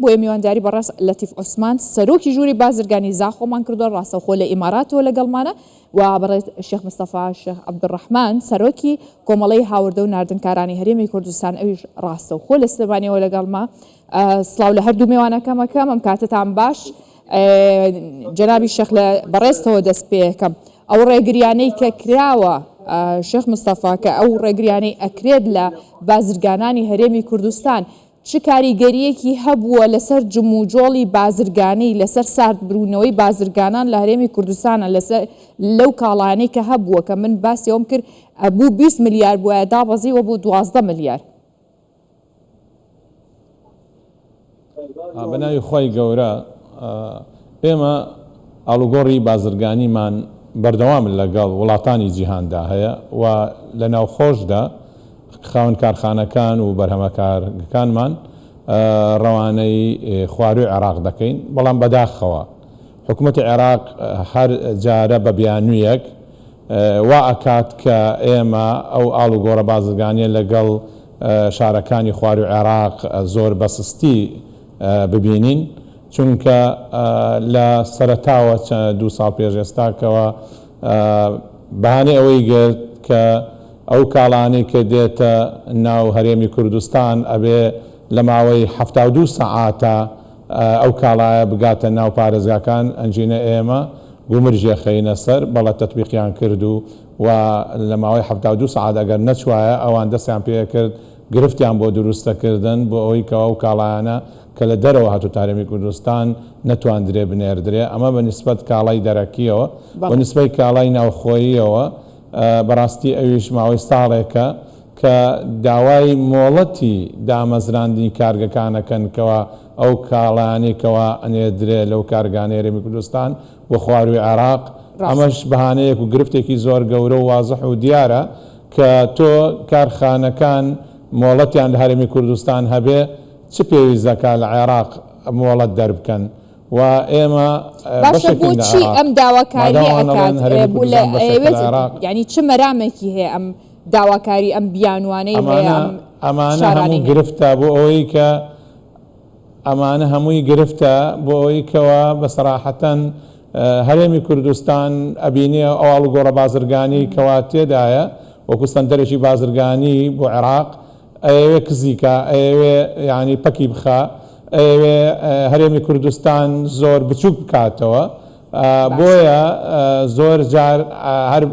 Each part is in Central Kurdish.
بۆیە میوانداری بەڕێز لەتیف عوسمان سەرۆکی ژووری بازرگانی زاخۆمان کردووە ڕاستەوخۆ لە ئیماراتەوە لەگەڵمانە و بەڕێز شێخ مستەفا شێخ عەبدولڕەحمان سەرۆکی کۆمەڵەی هاوردە و ناردنکارانی هەرێمی کوردستان ئەویش ڕاستەوخۆ لە سلێمانیەوە لەگەڵمە. سڵاو لە هەردوو مێوانەکەم ئەکەم ئەم کاتەتان باش. جەنابی شێخ لە بەڕێزتەوە دەست پێ ئەکەم ئەو ڕێگریانەی کە کراوە شێخ مستەفا کە ئەو ڕێگریانەی ئەکرێت لە بازرگانانی هەرێمی کوردستان چ کاریگەرییەکی هەبووە لەسەر جموجۆڵی بازرگانی، لەسەر ساردبروونەوەی بازرگانان لە هەرێمی کوردستانە لەسەر لەو کاڵایانەی کە هەبووە کە من باسی ئەوەم کرد ئەبوو 20 ملیار بوایە دابەزیوە بۆ 12 ملیار. بە ناوی خوای گەورە ئێمە ئاڵوگۆڕی بازرگانیمان بەردەوام لەگەڵ وڵاتانی جیهاندا هەیە و لە ناوخۆشدا خاوەن کارخانەکان و بەرهەمەکارەکانمان ڕەوانەی خوارووی عێراق دەکەین، بەڵام بەداخەوە حکومەتی عێراق هەر جارە بە بیانوویەک وا ئەکات کە ئێمە ئەو ئاڵوگۆڕە بازرگانیە لەگەڵ شارەکانی خوارووی عێراق زۆر بە سستی ببینین، چونکە لە سەرەتاوە دوو ساڵ پێش ئێستاکەوە بەهانەی ئەوەی گرت کە ئەو کاڵانەی کە دێتە ناو هەرێمی کوردستان ئەبێ لە ماوەی 72 سەعاتا ئەو کاڵایە بگاتە ناو پارێزگاکان ئەنجینە ئێمە گومرگی خەینە سەر بەڵێ تەتبیقیان کرد و و لە ماوەی 72 سەعات ئەگەر نەچوایە ئەوان دەستیان پێکرد گرفتیان بۆ دروستەکردن بۆ ئەوەی کەوا ئەو کاڵایانە کە لە دەرەوە هاتووتە هەرێمی کوردستان نەتواندرێ بنێردرێ، ئەمە بە نیسبەت کاڵای دەرەکییەوە، بە نیسبەی کاڵای ناوخۆییەوە بەڕاستی ئەویش ماوەی ساڵێکە کە داوای مۆڵەتی دامەزراندنی کارگەکان ئەکەن کەوا ئەو کاڵایانەی کەوا ئەنێردرێ لەو کارگانەی هەرێمی کوردستان بۆ خوارووی عێراق، ئەمەش بەهانەیەک و گرفتێکی زۆر گەورە و وازح و دیارە کە تۆ کارخانەکان مۆڵەتیان لە هەرێمی کوردستان هەبێ چ پێویست دەکات لە عێراق مۆڵەت دەربکەن و ئێمە باشە بەشێکین لە بۆچی عێراق ئەم داواکاریە مادام ئەوان ئەکات ئەڵێن هەرێمی بۆ لە کوردستان بەشێکە ئەیەوێت لە عێراق. یانی چ مەرامێکی هەیە ئەم داواکاری ئەم بیانوانەی هەیە ئەمانە ئەم ئەمانە فشارانەی هەموو هەیە؟ گرفتە بۆ ئەوەی کە ئەمانە هەمووی گرفتە بۆ ئەوەی کەوا بە سەراحەتەن هەرێمی کوردستان ئەبینێ ئەو ئاڵوگۆڕە بازرگانی کەوا تێدایە وەکو سەنتەرێکی بازرگانی بۆ عێراق ئەیەوێ کزی کا، ئەیەوێ یانی پەکی بخا، ئەیەوێ هەرێمی کوردستان زۆر بچووک بکاتەوە، بۆیە زۆر جار هەر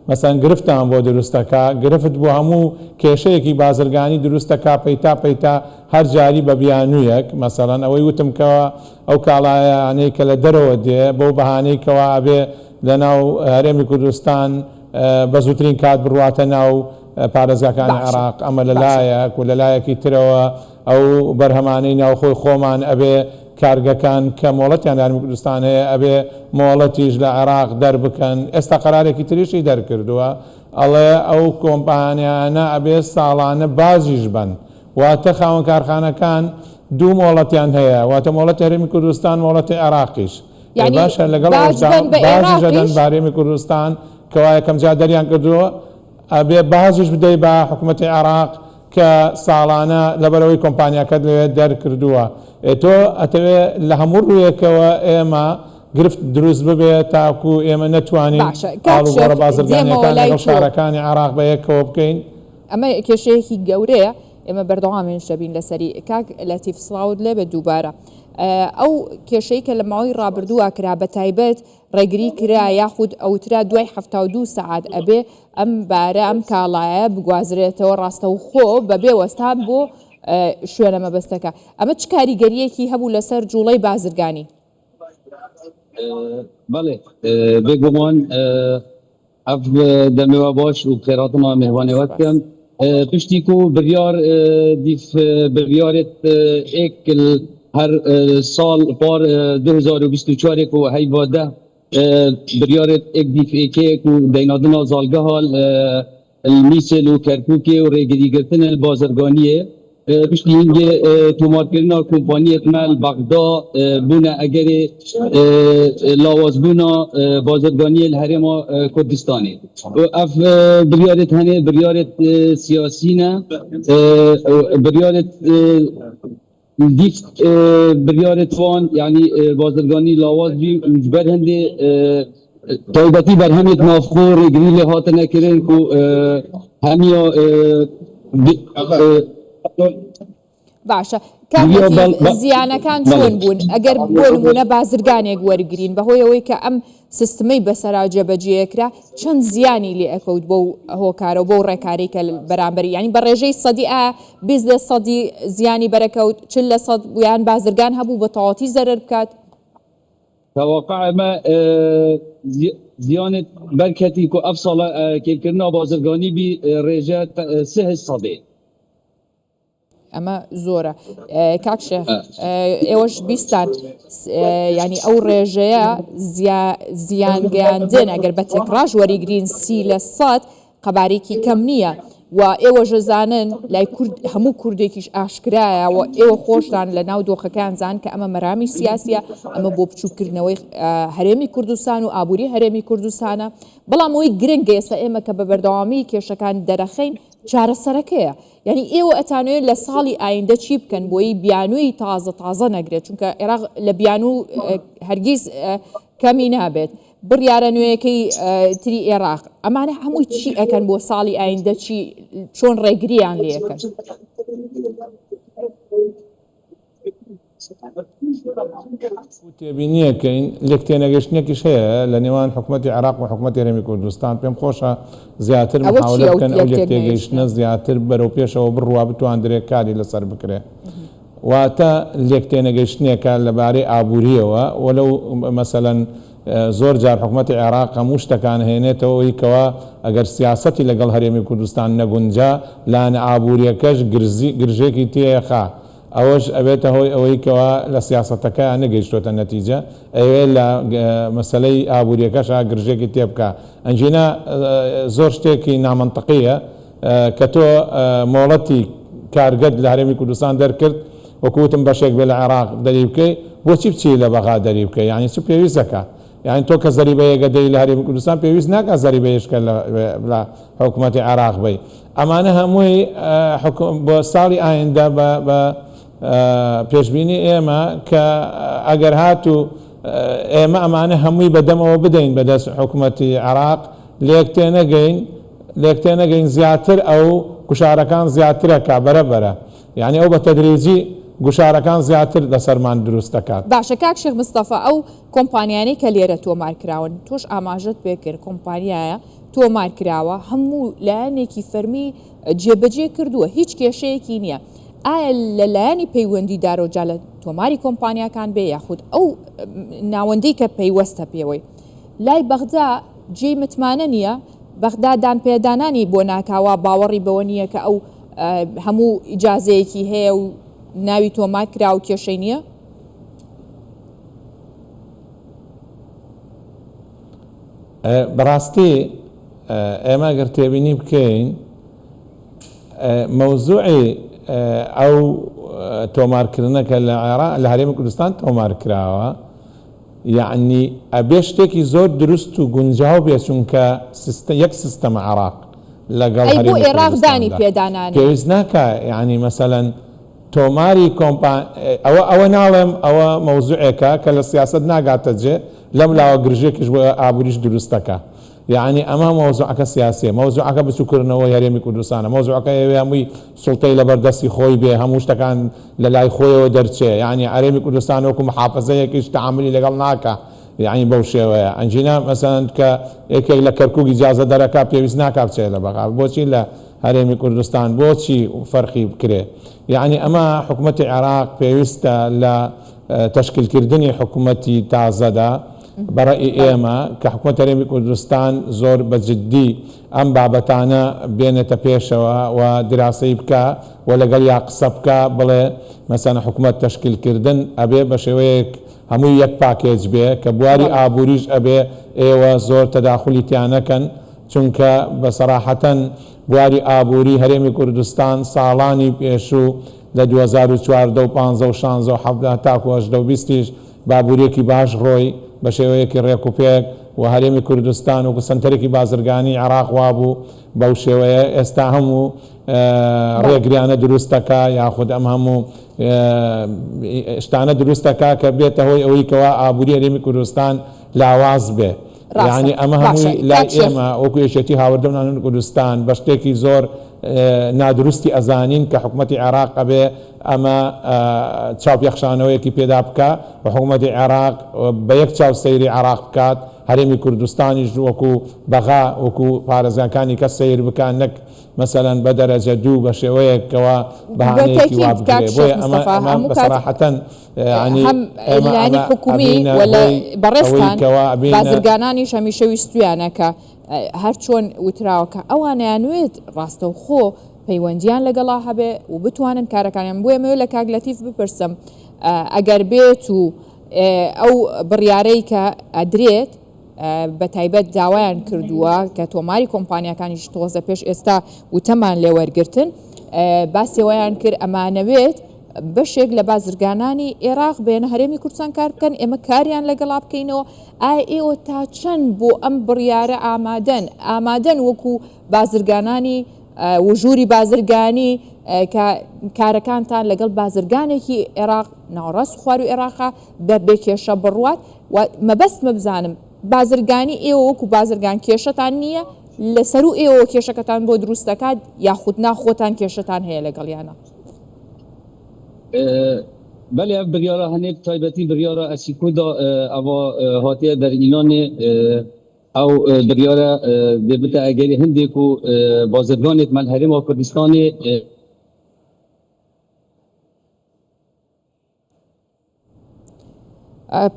مەسەن گرفتان بۆ دروست دەکا، گرفت بۆ هەموو کێشەیەکی بازرگانی دروست دەکا پەیتا پەیتا هەر جاری بە بیانوویەک، مەسەلەن ئەوەی وتم کەوا ئەو کاڵایانەی کە لە دەرەوە دێ بەو بەهانەی کەوا ئەبێ لە ناو هەرێمی کوردستان بە زووترین کات بڕواتە ناو پارێزگاکانی باشە عێراق، ئەمە لە باشە. لایەک و لە لایەکی ترەوە ئەو بەرهەمانەی ناوخۆی خۆمان ئەبێ کارگەکان کە مۆڵەتیان لە هەرێمی کوردستان هەیە ئەبێ مۆڵەتیش لە عێراق دەربکەن، ئێستا قەرارێکی تریشی دەرکردووە ئەڵێ ئەو کۆمپانیانە ئەبێ ساڵانە باجیش بەن، واتە خاوەن کارخانەکان دوو مۆڵەتیان هەیە واتە مۆڵەتی هەرێمی کوردستان مۆڵەتی عێراقیش. ئێ یانی باشە لەگەڵ باج ئەوەشدا بەن بە باجیش ئەدەن عێراقیش؟ بە هەرێمی کوردستان کەوا یەکەم جار دەریان کردووە ئەبێ باجیش بدەی بە حکومەتی عێراق کە ساڵانە لەبەرئەوەی کۆمپانیاکەت لەوێ دەرکردووە ئێ تۆ ئەتەوێ لە هەموو ڕوویەکەوە ئێمە گرفت دروست ببێ تاکو ئێمە نەتوانین باشە کاک ئاڵوگۆڕە شێخ دێمەوە بازرگانیەکان لای لەگەڵ تۆ. شارەکانی عێراق بە یەکەوە بکەین. ئەمە کێشەیەکی گەورەیە ئێمە بەردەوامێنش دەبین لەسەری. کاک لەتیف سڵاوت لێبێت دووبارە ئەو کێشەی کە لە ماوەی ڕابردووە کرا بە تایبەت ڕێگری کرا یاخود ئەوترا دوای 72 سەعات ئەبێ ئەم بارە ئەم کاڵایە بگوازرێتەوە ڕاستەوخۆ بەبێ وەستان بۆ شوێنە مەبەستەکە ئەمە چ کاریگەریەکی هەبوو لەسەر جوڵەی بازرگانی؟ بەڵێ بێگومان ئەڤ دەمێ باش و بخێراتنا مێهوانێ وە دکەم. پشتی کو بریار دیف بریارێت ئێک هەر ساڵ پار 2024 کو هەیڤا دە بریارێت ئێک دیف ئێکێ کو دەینادنا زالگەها میسل و کەرکوکێ و ڕێگریگرتن بازرگانیێ پشتی هینگێ تۆمارکردنا کۆمپانیێت مە ل بەغدا بوونە ئەگەرێ لاوازبوونا بازرگانیێ ل هەرێما کوردستانێ. ئەڤ بریارێت هەنێ بریارێت سیاسی نە، بریارێت. دیف بریارێت وان یعنی بازرگانی لاواز بی و ji ber hindê taybetî berhemêt navxwe rêgirî lê hatine kirin ku hemiya باشە کاک لەتیف زیانەکان چۆن بوون ئەگەر بۆ نمونە بازرگانێک وەرگین بەهۆی ئەوەی کە ئەم سیستمەی بەسەرا جێبەجێکرا چەند زیانی لێ ئەکەوت بەو هۆکارە و بەو ڕێکارەی کە بەرامبەری یانی بە ڕێژەی سەدی ئایا 20 لە سەدی زیانی بەرەکەوت 40 لە سەد یان بازرگان هەبوو بە تەواوەتی زەرەر بکات؟ تەواقع ئەمە زیانت بەرکەتی کو ئەف ساڵە کێمکردنا بازرگانی بی ڕێژە سێ سەدێ. ئەمە زۆرە کاک شێخ ئێوەش بیستان ینی ئەو ڕێژەیە زیان گەیاندن ئەگەر بە تێکڕاش وەریگرین 30% قەبارێکی کەم نییە و ئێوە ژەزانن لای کورد هەموو کوردێکیش ئاشکرایە و ئێوە خۆشتان لە ناو دۆخەکان زان کە ئەمە مەرامی سیاسیە ئەمە بۆ بچووکردنەوەی هەرێمی کوردستان و ئابووری هەرێمی کوردستانە بەڵام ئەوەی گرنگە ئێستا ئێمە کە بە بەردەوامی کێشەکان دەرەخەین چارەسەرەکەیە یانی ئێوە ئەتانەوێت لە ساڵی ئایندە چی بکەن بۆی بیانووی تازە تازە نەگرێت چونکە عێراق لە بیانوو هەرگیز کەمی نابێت بڕیارە نوێیەکەی تری عێراق ئەمانە هەمووی چی ئەکەن بۆ ساڵی ئایندە چی چۆن ڕێگریان لێکەن؟ تێبینیەکەین لێکتێنەگەشتنێکیش هەیە لە نێوان حکوومەتی عێراق و حکوومەتی هەرێمی کوردستان. پێم خۆشە زیاتر ئەوە محاولە چییە ئەو بکەن ئەو لێکتێنەگەیشتنە؟ لێکتێگەیشتنە زیاتر بەرەو پێشەوە بڕوا بتواندرێ کاری لەسەر بکرێ. واتە لێکتێنەگەیشتنێکە لەبارەی ئابوورییەوە و لەو مەسەلەن زۆر جار حکومەتی عێراق هەموو شتەکان هێنێتەوە ئەوی کەوا ئەگەر سیاسەتی لەگەڵ هەرێمی کوردستان نەگونجا لایەنە ئابوورییەکەش گرزی گرژێکی تێخا ئەوەش ئەبێتە هۆی ئەوەی کەوا لە سیاسەتەکەیا نەگەیشتۆتە نەتیجە ئەیەوێ لە مەسەلەی ئابوورییەکەشا گرژێکی تێبکا ئەگینا زۆر شتێکی نامەنتقییە کە تۆ مۆڵەتی کارگەت لە هەرێمی کوردستان دەرکرد وەکو وتم بەشێک بێ لە عێراق دەری بکەی بۆچی بچی لە بەغا دەری بکەی یانی چ پێویست دەکا یانی تۆ کە زەریبەیەک ئەدەی لە هەرێمی کوردستان پێویست ناکا زەریبەیەشکە لە حکوومەتی عێراق بی ئەمانە هەمووی بۆ ساڵی ئایندە بە پێشبینی ئێمە کە ئەگەر هاتوو ئێمە ئەمانە هەمووی بەدەمەوە بدەین بەدەست حکوومەتی عێراق لێک تێنەگەین لێک تێنەگەین زیاتر ئەو گوشارەکان زیاترەکا بەرە بەرە یانی ئەو بە تەدریجی گوشارەکان زیاتر لەسەرمان دروست دەکات. باشە کاک شێخ مستەفا ئەو کۆمپانیانەی کە لێرە تۆمار کراون تۆش ئاماژەت پێ کرد کۆمپانیایە تۆمار کراوە هەموو لایەنێکی فەرمی جێبەجێ کردووە هیچ کێشەیەکی نییە ئایا لە لایەنی پەیوەندی دارەوە جا لە تۆماری کۆمپانیاکان بێ یاخود ئەو ناوەندەی کە پەیوەستە پێوەی لای بەغدا جێی متمانە نییە بەغدا دانپێدانانی بۆ ناکا وا باوەڕی بەوە نییە کە ئەو هەموو ئیجازەیەکی هەیە و ناوی تۆمار کرا و کێشەی نییە؟ بەڕاستی ئێمە گەر تێبینی بکەین مەوزوعی ئەو تۆمارکردنە کە لە عێراق لە هەرێمی کوردستان تۆمار کراوە یەعنی ئەبێ شتێکی زۆر دروست و گونجاو بێ چونکە سیستە یەک سیستەمە عێراق لەگەڵ ئەی بۆ هەرێمی ئێراق دانی کوردستاندا پێدا نانێ؟ پێویست ناکا یەعنی مەسەلەن تۆماری کۆمپا ئەوە ئەوە ناڵێم ئەوە مەوزوعێکە کە لە سیاسەت ناگاتە جێ لەم لاوە گرژێکیش بۆ ئابووریش دروست دەکا یەعنی ئەمە مەوزوعەکە سیاسیە مەوزوعەکە بچوکردنەوەی هەرێمی کوردستانە مەوزوعەکە ئەیەوێ هەمووی سوڵتەی لەبەر دەستی خۆی بێ هەموو شتەکان لە لای خۆیەوە دەرچێ یەعنی هەرێمی کوردستان وەکو محافەزەیەکیش تەعامولی لەگەڵ ناکا یەعنی بەو شێوەیە ئەنگینا مەسەلەن کە یەکێک لە کەرکوک ئیجازە دەرەکا پێویست ناکا بچێ لە بەغا بۆچی لە هەرێمی کوردستان بۆچی فەرقی بکرێ یەعنی ئەمە حکومەتی عێراق پێویستە لە تەشکیلکردنی حکومەتی تازەدا بە ڕەئی ئێمە کە حکومەت هەرێمی کوردستان زۆر بە جدی ئەم بابەتانە بێنێتە پێشەوە و دراسەی بکا و لەگەڵیا قسە بکا بڵێ مەسەلەن حکومەت تەشکیل کردن ئەبێ بە شێوەیەک هەمووی یەک پاکێج بێ کە بواری ئابووریش ئەبێ ئێوە زۆر تەداخولی تیا نەکەن چونکە بە سەراحەتەن بواری ئابووری هەرێمی کوردستان ساڵانی پێشوو لە 2014 و 15 و 16 و 17 تاکو 18 و 20 یش بابوریەکی باش ڕۆی بە شێوەیەکی ڕێک و پێک و و هەرێمی کوردستان وەکو سەنتەرێکی بازرگانی عێراق وابوو بەو شێوەیە ئێستا هەموو ڕێگریانە دروست دەکا یاخود ئەم هەموو شتانە دروست دەکا کە بێتە هۆی ئەوەی کەوا ئابووری هەرێمی کوردستان لاواز بێ. ڕاستە یانی ئەمە باشە هەمووی لای کاک شێخ. ئێمە وەکو یەکێتی هاوردە و نانونی کوردستان بە شتێکی زۆر نادروستی ئەزانین کە حکومەتی عێراق ئەبێ ئەمە چاوپێخشانەوەیەکی پێدا بکا و حکومەتی عێراق بە یەک چاو سەیری عێراق بکات هەرێمی کوردستانیش وەکو بەغا وەکو پارێزگاکانی کە سەیر بکا نەک مەسەلەن بە دەرەجە دوو بە شێوەیەک کەوا بە بەهانەیەکی وا تەئکید کاک بگرێ شێخ بۆیە ئەمە مستەفا ئەمە هەموو بە کات سەراحەتەن یانی هەم ئێمە لایەنی ئەمە حکومی ئەبینە و لە هۆی ئەوەی بەڕێزتان کەوا ئەبینە بازرگانانیش هەمیشە ویستویانە کە هەر چۆن وتراوە کە ئەوانەیانوێت ڕاستەوخۆ پەیوەندیان لەگەڵا هەبێ و بتوانن کارەکانیان بۆیە ئەمەوێ لە کاک لەتیف بپرسم ئەگەر بێت و ئەو بڕیارەی کە ئەدرێت بە تایبەت داوایان کردووە کە تۆماری کۆمپانیاکانیش تۆزە پێش ئێستا وتەمان لێوەرگتن باسیەوەیان کرد ئەمانەوێت بەشێک لە بازرگانانی ئێراق بێنە هەرێمی کوردستان کار بکەن ئێمە کاریان لەگەڵا بکەینەوە ئایا ئێوە تا چەند بۆ ئەم بڕیارە ئامادەن ئامادەن وەکو بازرگانانی و ژووری بازرگانی کە کارەکانتان لەگەڵ بازرگانێکی عێراق ناوەڕاست و خواروی عێراقا بە بێ کێشە بڕوات و مەبەستمە بزانم بازرگانی ئێوە وەکو بازرگان کێشەتان نییە لە سەروو ئێوەوە کێشەکەتان بۆ دروست دەکات یاخود نا خۆتان کێشەتان هەیە لەگەڵیانە؟ بەلێ ئەڤ بریارا هەنێ bi taybetî biryara SIKO da eva hatiye derînanê ew biryara dê bite egerê hindê ku bazirganê me li Herêma Kurdistanê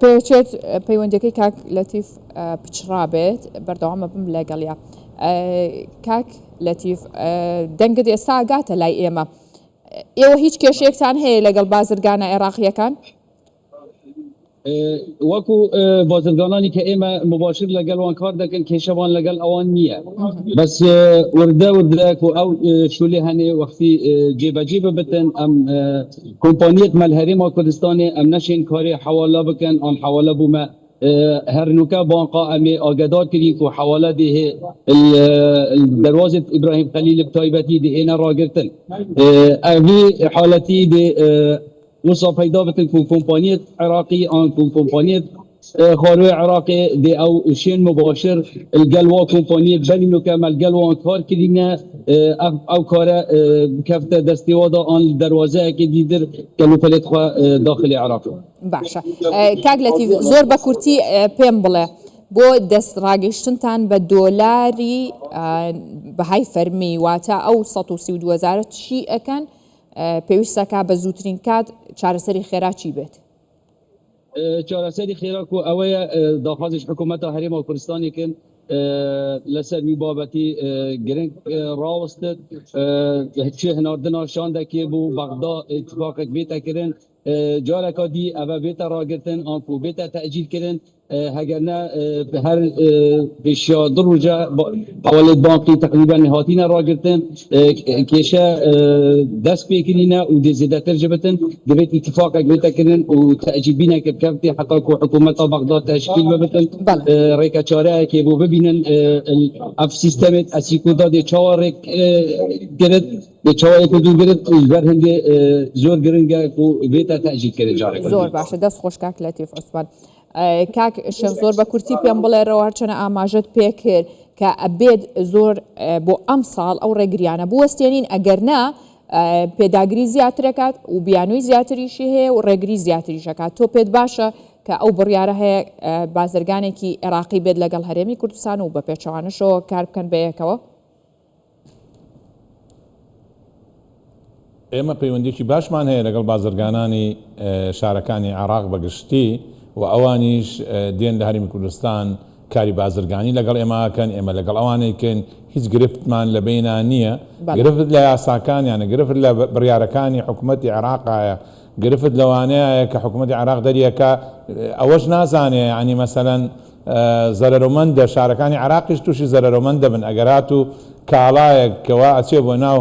پێچێت پەیوەندەکەی کاک لەتیف پچڕابێت بەردەوامە بم لەگەڵیا کاک لەتیف دەنگت ئێستا گاتە لای ئێمە ئێوە هیچ کێشەیەکتان هەیە لەگەڵ بازرگانە عێراقییەکان؟ وەکو بازرگانانی کە ئێمە مباشر لەگەڵ وان کار دەکەن کێشەمان لەگەڵ ئەوان نییە بەس وردە وردە کو ئەو شولێ هەنێ وەختی جێبەجێ ببتن ئەم کۆمپانیەت مەل هەرێما کوردستانێ ئەم نەشێن کارێ حەوالا بکەن ئان حەوالا بوومە هەر نوکە بانقا ئەمێ ئاگەدار کرین کو حەوالا دێ هێ دەروازێت ئیبراهیم خەلیل بتایبەتی دێ هێنە ڕاگرتن ئەڤی حالەتی دێ وسا پەیدا بکن کو کۆمپانیەت عراقی ئان کو کۆمپانیەت خاروی عراقی دێ ئەو شێن مباشر الگەل وا کۆمپانیەت بەری نوکە مەلگەل وان کار کرینە ئەو کارە بکەفتە دەستی وادا ئان دەروازەیەکی دیدر کەلوپەلێت خوا داخلی عراق. باشە کاک لەتیف زۆر بە کورتی پێم بڵێ بۆ دەست ڕاگەیشتنتان بە دۆلاری بەهای فەرمی واتە ئەو 132 هەزارە چی ئەکەن پێویستەکە بە زووترین کات چارەسەری خێرا چی بێت؟ چارەسەری خێرا کو ئەوەیە داخوازیش حکوومەتە هەرێما کوردستانی کن لەسەر وی بابەتی گرنگ ڕاوەستت چه هناردنا شاندەکێ بوو بەغدا اتفاقێک بێتە کردن جارەکە دی ئەوە بێتە ڕاگرتن ئانکو بێتە تەئجیل کردن هەگەر هەر پێشیا دو ڕۆژە حوالێت بانقی تقریبا هاتینە ڕاگرتن کێشە دەست پێکردینە و دێ زێدەتر جبتن دەبێت ئیتفاقێک بێتەکردن و تەئجیل بینەکە بکەوتێ حتا کو حکوومەتە بەغدا تەشکیل ببتن ڕێکە چارەیەکێ بۆ ببینن ئەف سیستەمێت ئەسیکۆدا دێ چاوە ڕێک گرت دێ چاوەیەک و دوو گرت بەر هەندێ زۆر گرنگە و بێتە تەئجیل کردن جارێک. زۆر باشە دەست خۆش کاک لەتیف عوسمان. کاک شێخ زۆر بە کورتی پێم بڵێرەوە هەرچەنە ئاماژەت پێکرد کە ئەبێت زۆر بۆ ئەم ساڵ ئەو ڕێگریانە بوەستێنین ئەگەر نا پێداگری زیاترەکات و بیانووی زیاتریشی هەیە و ڕێگری زیاتریشەکات تۆ پێت باشە کە ئەو بڕیارە هەیە بازرگانێکی عێراقی بێت لەگەڵ هەرێمی کوردستان و بە پێچەوانەشەوە کار بکەن بەیەکەوە؟ ئێمە پەیوەندیەکی باشمان هەیە لەگەڵ بازرگانانی شارەکانی عێراق بە گشتی و ئەوانیش دێن لە هەرێمی کوردستان کاری بازرگانی لەگەڵ ئێمە ئەکەن، ئێمە لەگەڵ ئەوان ئەیکەین، هیچ گرفتمان لە بەینا نییە، گرفت لە یاساکانیانە، گرفت لە بڕیارەکانی حکومەتی عێراقایە، گرفت لەوانەیە کە حکومەتی عێراق دەریەکا ئەوەش نازانێ یانی مەسەلەن زەرەرۆمەندە، شارەکانی عێراقیش تووشی زەرەرۆمەند دەبن ئەگەر هاتوو کاڵایەک کەوا ئەچێ بۆ ناو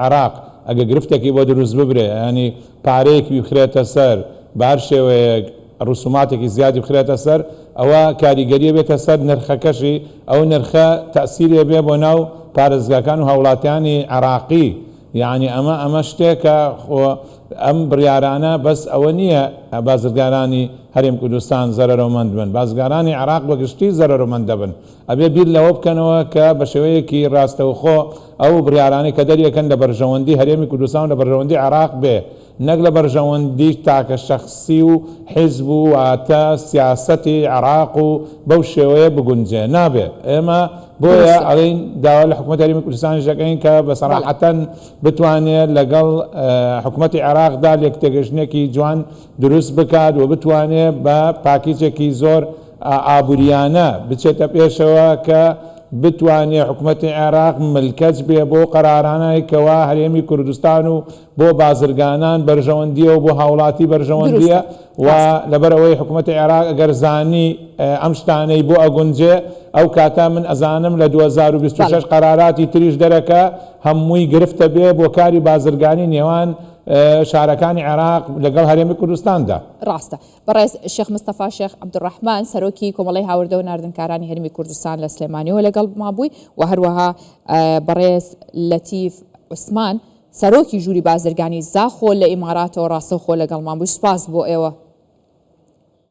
عێراق ئەگە گرفتێکی بۆ دروست ببرێ یانی پارەیەکی بخرێتە سەر بە هەر شێوەیەک. ڕسوماتێکی زیادی بخرێتە سەر ئەوە کاریگەریە بێتە سەر نرخەکەشی ئەو نرخە تەئسیرێ بێ بۆ ناو پارێزگاکان و هاوڵاتیانی عێراقی یەعنی ئەمە ئەمە شتێکە خۆ ئەم بڕیارانە بەس ئەوە نییە بازرگانانی هەرێم کوردستان زەرەرۆمەند بن بازرگانانی عێراق بە گشتی زەرەرۆمەند دەبن ئەبێ بیر لەوە بکەنەوە کە بە شێوەیەکی ڕاستەوخۆ ئەو بڕیارانەی کە دەریەکەن لە بەرژەوەندی هەرێمی کوردستان و لە بەرژەوەندی عێراق بێ نەک لە بەرژەوەندی تاکە شەخسی و حیزب و واتە سیاسەتی عێراق و بەو شێوەیە بگونجێ نابێ ئێمە بۆیە دروستە. ئەڵێین داوا لە حکومەتی هەرێمی کوردستانیش دەکەین کە بە بەڵێ. سەراحەتەن بتوانێ لەگەڵ حکومەتی عێراقدا لێکتێگەشتنێکی جوان دروست بکات و بتوانێ بە پاکیجێکی زۆر ئابوریانە بچێتە پێشەوە کە بتوانێ حکومەتی عێراق ملکەچ بێ بۆ قەرارانەی کەوا هەرێمی کوردستان و بۆ بازرگانان بەرژەوەندیە و بۆ هاوڵاتی بەرژەوەندیە دروستە و ڕاستە. لەبەر ئەوەی حکومەتی عێراق ئەگەر زانی ئەم شتانەی بۆ ئەگونجێ ئەو کاتە من ئەزانم لە بەڵێ. 2026 قەراراتی تریش دەرەکا هەمووی گرفتە بێ بۆ کاری بازرگانی نێوان شارەکانی عێراق لەگەڵ هەرێمی کوردستاندا. ڕاستە. بەڕێز شێخ مستەفا شێخ عەبدولڕەحمان سەرۆکی کۆمەڵەی هاوردە و ناردنکارانی هەرێمی کوردستان لە سلێمانیەوە لەگەڵمان بووی و هەروەها بەڕێز لەتیف عوسمان سەرۆکی ژووری بازرگانی زاخۆ لە ئیماراتەوە ڕاستەوخۆ لەگەڵمان بووی سوپاس بۆ ئێوە.